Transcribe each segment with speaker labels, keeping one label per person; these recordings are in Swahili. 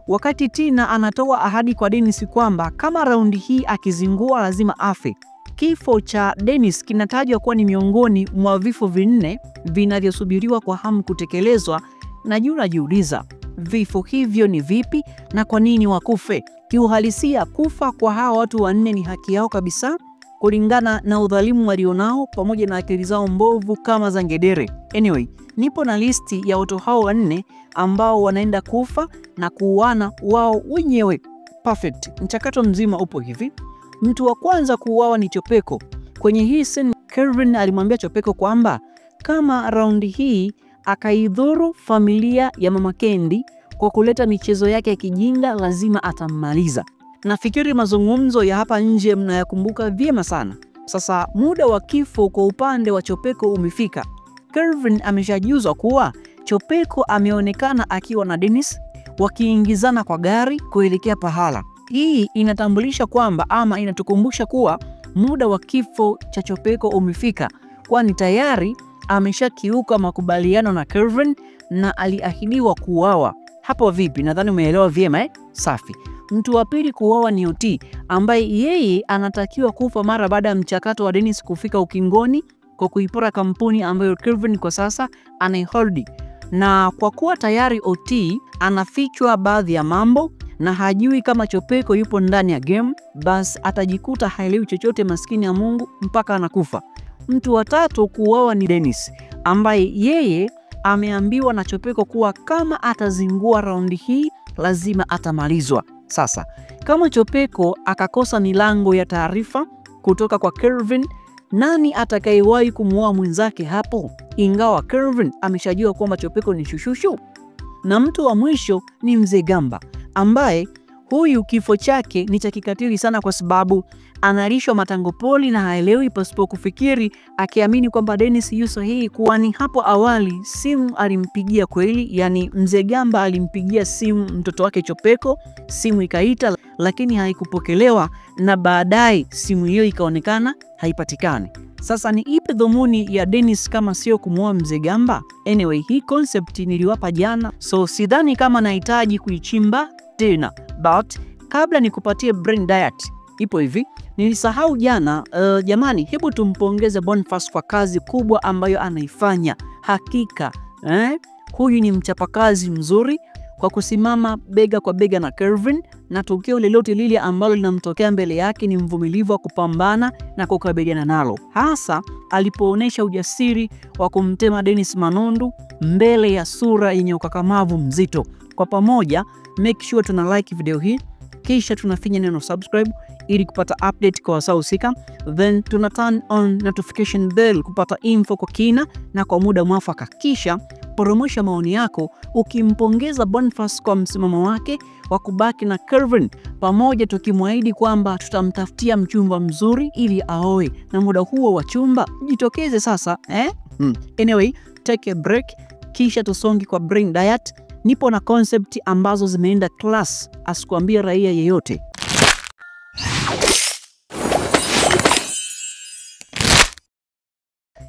Speaker 1: Wakati Tina anatoa ahadi kwa Dennis kwamba kama raundi hii akizingua lazima afe. Kifo cha Dennis kinatajwa kuwa ni miongoni mwa vifo vinne vinavyosubiriwa kwa hamu kutekelezwa, na juu najiuliza vifo hivyo ni vipi na kwa nini wakufe? Kiuhalisia, kufa kwa hawa watu wanne ni haki yao kabisa kulingana na udhalimu walionao pamoja na akili zao mbovu kama za ngedere. Anyway, nipo na listi ya watu hao wanne ambao wanaenda kufa na kuuana wao wenyewe. Perfect. Mchakato mzima upo hivi. Mtu wa kwanza kuuawa ni Chopeko. Kwenye hii scene, Kelvin alimwambia Chopeko kwamba kama raundi hii akaidhuru familia ya Mama Kendi kwa kuleta michezo yake ya kijinga, lazima atammaliza. Nafikiri mazungumzo ya hapa nje mnayakumbuka vyema sana. Sasa muda wa kifo kwa upande wa Chopeko umefika. Kelvin ameshajuzwa kuwa Chopeko ameonekana akiwa na Dennis wakiingizana kwa gari kuelekea pahala. Hii inatambulisha kwamba ama inatukumbusha kuwa muda wa kifo cha Chopeko umefika, kwani tayari ameshakiuka makubaliano na Kelvin na aliahidiwa kuuawa. Hapo vipi? Nadhani umeelewa vyema eh? Safi. Mtu wa pili kuuawa ni Oti, ambaye yeye anatakiwa kufa mara baada ya mchakato wa Dennis kufika ukingoni kwa kuipora kampuni ambayo Kelvin kwa sasa anaiholdi. Na kwa kuwa tayari Oti anafichwa baadhi ya mambo na hajui kama Chopeko yupo ndani ya game, basi atajikuta haelewi chochote, maskini ya Mungu, mpaka anakufa. Mtu wa tatu kuuawa ni Dennis, ambaye yeye ameambiwa na Chopeko kuwa kama atazingua raundi hii lazima atamalizwa. Sasa kama Chopeko akakosa milango ya taarifa kutoka kwa Kelvin, nani atakayewahi kumuoa mwenzake hapo? Ingawa Kelvin ameshajua kwamba Chopeko ni shushushu. Na mtu wa mwisho ni Mzee Gamba, ambaye huyu kifo chake ni cha kikatili sana, kwa sababu analishwa matango poli na haelewi pasipo kufikiri, akiamini kwamba Dennis yu sahihi, kwani hapo awali simu alimpigia kweli, yani Mzee Gamba alimpigia simu mtoto wake Chopeko, simu ikaita lakini haikupokelewa, na baadaye simu hiyo ikaonekana haipatikani. Sasa ni ipi dhumuni ya Dennis kama sio kumuoa Mzee Gamba? Anyway, hii concept niliwapa jana, so sidhani kama nahitaji kuichimba tena. But kabla nikupatie brain diet, ipo hivi, nilisahau jana. Jamani, hebu tumpongeze Boniface kwa kazi kubwa ambayo anaifanya. Hakika huyu ni mchapakazi mzuri kwa kusimama bega kwa bega na Kelvin, na tukio lolote lile ambalo linamtokea mbele yake ni mvumilivu wa kupambana na kukabiliana nalo, hasa alipoonesha ujasiri wa kumtema Dennis Manundu mbele ya sura yenye ukakamavu mzito. Kwa pamoja, make sure tuna like video hii, kisha tunafinya neno subscribe ili kupata update kwa wasaa husika, then tuna turn on notification bell kupata info kwa kina na kwa muda mwafaka. Kisha poromosha maoni yako ukimpongeza Boniface kwa msimamo wake wa kubaki na Kelvin, pamoja tukimwahidi kwamba tutamtafutia mchumba mzuri ili aoe, na muda huo wa chumba jitokeze sasa eh? Anyway, take a break, kisha tusonge kwa brain diet. Nipo na concept ambazo zimeenda class, asikuambia raia yeyote.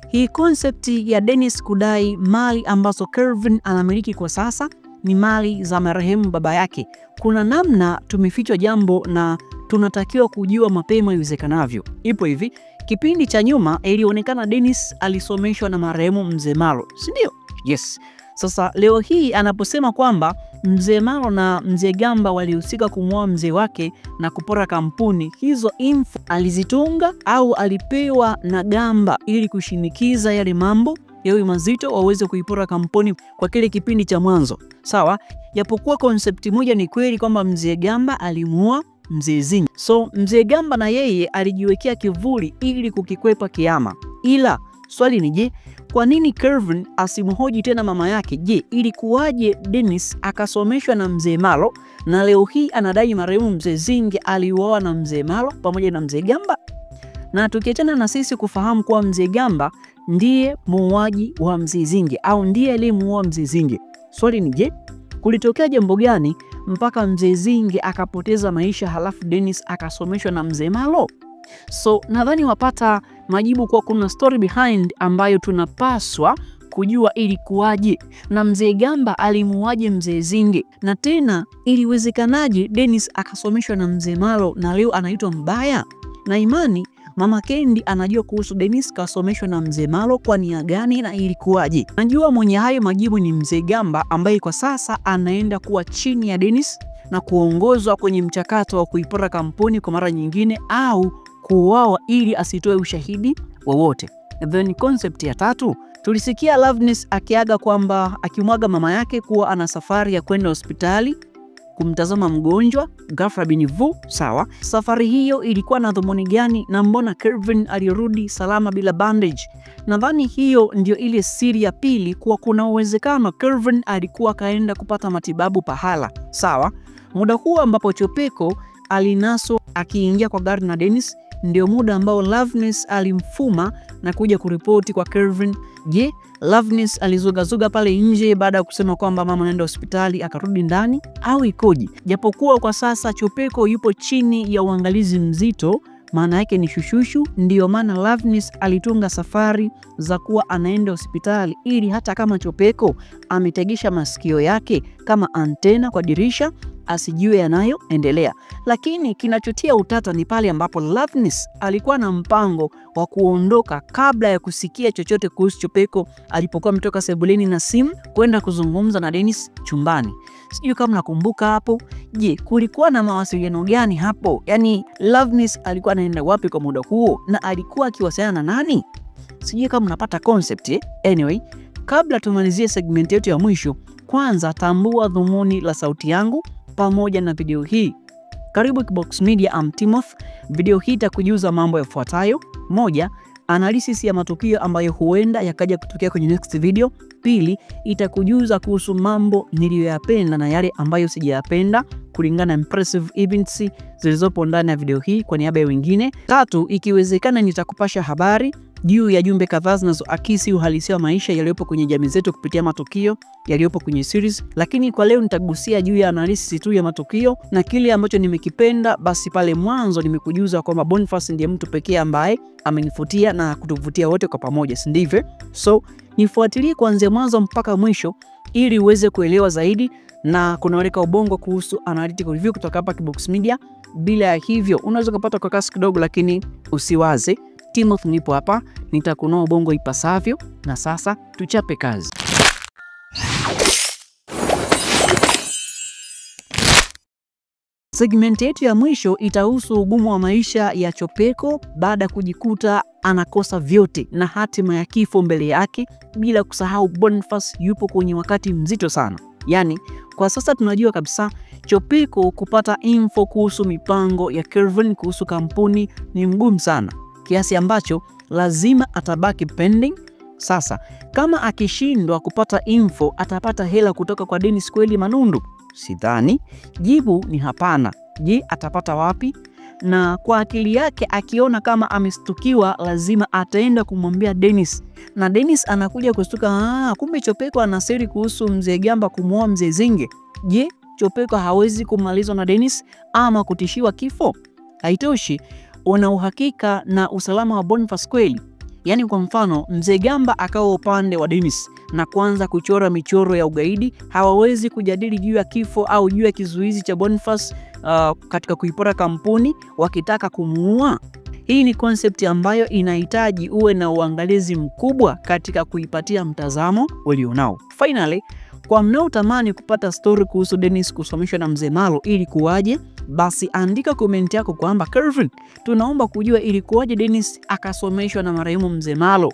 Speaker 1: Hii concept ya Dennis kudai mali ambazo Kelvin anamiliki kwa sasa ni mali za marehemu baba yake. Kuna namna tumefichwa jambo na tunatakiwa kujua mapema iwezekanavyo. Ipo hivi, kipindi cha nyuma ilionekana Dennis alisomeshwa na marehemu Mzee Malo, si ndio? Yes. Sasa leo hii anaposema kwamba Mzee Malo na Mzee Gamba walihusika kumuoa mzee wake na kupora kampuni, hizo info alizitunga au alipewa na Gamba ili kushinikiza yale mambo yawe mazito waweze kuipora kampuni kwa kile kipindi cha mwanzo. Sawa, japokuwa concept moja ni kweli kwamba Mzee Gamba alimuoa Mzee Zingi. So Mzee Gamba na yeye alijiwekea kivuli ili kukikwepa kiama. Ila swali ni je, kwa nini Kelvin asimhoji tena mama yake? Je, ilikuwaje Dennis akasomeshwa na Mzee Malo na leo hii anadai marehemu Mzee Zingi aliuawa na Mzee Malo pamoja na Mzee Gamba? Na tukiachana na sisi kufahamu kuwa Mzee Gamba ndiye muuaji wa Mzee Zingi au ndiye aliyemuua Mzee Zingi, swali ni je, kulitokea jambo gani mpaka Mzee Zingi akapoteza maisha halafu Dennis akasomeshwa na Mzee Malo? So nadhani wapata majibu kwa kuna story behind ambayo tunapaswa kujua ilikuwaje na Mzee Gamba alimuaje Mzee Zinge, na tena iliwezekanaje Dennis akasomeshwa na Mzee Malo na leo anaitwa mbaya? Na imani Mama Kendi anajua kuhusu Dennis kasomeshwa na Mzee Malo kwa nia gani na ilikuwaje? Najua mwenye hayo majibu ni Mzee Gamba ambaye kwa sasa anaenda kuwa chini ya Dennis na kuongozwa kwenye mchakato wa kuipora kampuni kwa mara nyingine au kuuawa ili asitoe ushahidi wowote. Then concept ya tatu, tulisikia Loveness akiaga kwamba akimwaga mama yake kuwa ana safari ya kwenda hospitali kumtazama mgonjwa ghafla binivu. Sawa, safari hiyo ilikuwa na dhumuni gani na mbona Kelvin alirudi salama bila bandage? Nadhani hiyo ndio ile siri ya pili, kuwa kuna uwezekano Kelvin alikuwa kaenda kupata matibabu pahala. Sawa, muda huo ambapo Chopeko alinaswa akiingia kwa gari na Dennis ndio muda ambao Loveness alimfuma na kuja kuripoti kwa Kelvin. Je, Loveness alizugazuga pale nje baada ya kusema kwamba mama anaenda hospitali akarudi ndani au ikoje? Japokuwa kwa sasa Chopeko yupo chini ya uangalizi mzito, maana yake ni shushushu. Ndiyo maana Loveness alitunga safari za kuwa anaenda hospitali ili hata kama Chopeko ametegesha masikio yake kama antena kwa dirisha asijue yanayoendelea. Lakini kinachotia utata ni pale ambapo Loveness alikuwa na mpango wa kuondoka kabla ya kusikia chochote kuhusu Chopeko alipokuwa ametoka sebuleni na simu kwenda kuzungumza na Dennis chumbani. Sijui kama nakumbuka hapo. Je, kulikuwa na mawasiliano gani hapo? Yaani Loveness alikuwa anaenda wapi kwa muda huo na alikuwa akiwasiliana na nani? Sijui kama unapata concept eh? Anyway, kabla tumalizie segment yetu ya mwisho, kwanza tambua dhumuni la sauti yangu pamoja na video hii. Karibu Kibox Media, I'm Timothy. Video hii itakujuza mambo yafuatayo. 1, analysis ya matukio ambayo huenda yakaja kutokea kwenye next video. 2, itakujuza kuhusu mambo niliyoyapenda na yale ambayo sijayapenda kulingana na impressive events zilizopo ndani ya video hii kwa niaba ya wengine. 3, ikiwezekana nitakupasha habari juu ya jumbe kadhaa zinazoakisi uhalisia wa maisha yaliyopo kwenye jamii zetu kupitia matukio yaliyopo kwenye series. Lakini kwa leo nitagusia juu ya analysis tu ya matukio na kile ambacho nimekipenda. Basi pale mwanzo nimekujuza kwamba Boniface ndiye mtu pekee ambaye amenifutia na kutuvutia wote kwa pamoja, si ndivyo? So nifuatilie kuanzia mwanzo mpaka mwisho ili uweze kuelewa zaidi na kunaweka ubongo kuhusu analytical review kutoka hapa Kibox Media. Bila ya hivyo unaweza kupata kwa kasi kidogo, lakini usiwaze. Timothy nipo hapa, nitakunoa ubongo ipasavyo. Na sasa tuchape kazi. Segment yetu ya mwisho itahusu ugumu wa maisha ya Chopeko baada ya kujikuta anakosa vyote na hatima ya kifo mbele yake, bila kusahau Boniface yupo kwenye wakati mzito sana. Yaani kwa sasa tunajua kabisa Chopeko kupata info kuhusu mipango ya Kelvin kuhusu kampuni ni mgumu sana, kiasi ambacho lazima atabaki pending. Sasa kama akishindwa kupata info, atapata hela kutoka kwa Dennis kweli Manundu? Sidhani. Jibu ni hapana. Je, atapata wapi? Na kwa akili yake akiona kama amestukiwa, lazima ataenda kumwambia Dennis, na Dennis anakuja kustuka, kumbe Chopeko ana siri kuhusu Mzee Gamba kumuoa Mzee Zinge. Je, Chopeko hawezi kumalizwa na Dennis ama kutishiwa kifo? Haitoshi, una uhakika na usalama wa Boniface kweli? Yaani kwa mfano Mzee Gamba akawa upande wa Dennis na kuanza kuchora michoro ya ugaidi, hawawezi kujadili juu ya kifo au juu ya kizuizi cha Boniface katika kuipora kampuni wakitaka kumuua. Hii ni concept ambayo inahitaji uwe na uangalizi mkubwa katika kuipatia mtazamo ulionao. Finally, kwa mnaotamani kupata story kuhusu Dennis kusomeshwa na Mzee Malo ili kuwaje, basi andika comment yako kwamba Kelvin, tunaomba kujua ilikuwaje Dennis akasomeshwa na marehemu Mzee Malo.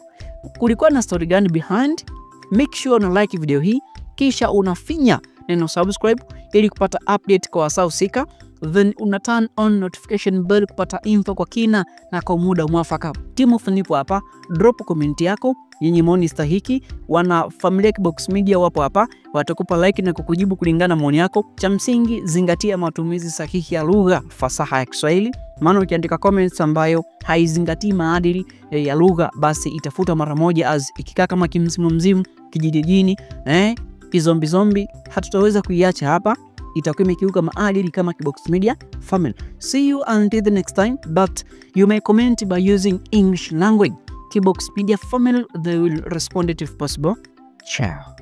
Speaker 1: Kulikuwa na story gani behind? Make sure una like video hii kisha unafinya neno subscribe ili kupata update kwa wasaa husika, then una turn on notification bell kupata info kwa kina na kwa muda mwafaka. Timothy nipo hapa, drop comment yako yenye maoni stahiki. Wana familia Kibox Media wapo hapa, watakupa like na kukujibu kulingana na maoni yako. Cha msingi, zingatia matumizi sahihi ya lugha fasaha ya Kiswahili, maana ukiandika comments ambayo haizingatii maadili ya lugha basi itafuta mara moja, as ikikaa kama kimzimu mzimu kijijini, kizombi zombi, hatutaweza kuiacha hapa, itakuwa imekiuka maadili kama Kibox Media family. See you until the next time, but you may comment by using English language. Kibox Media family, they will respond it if possible. Chao.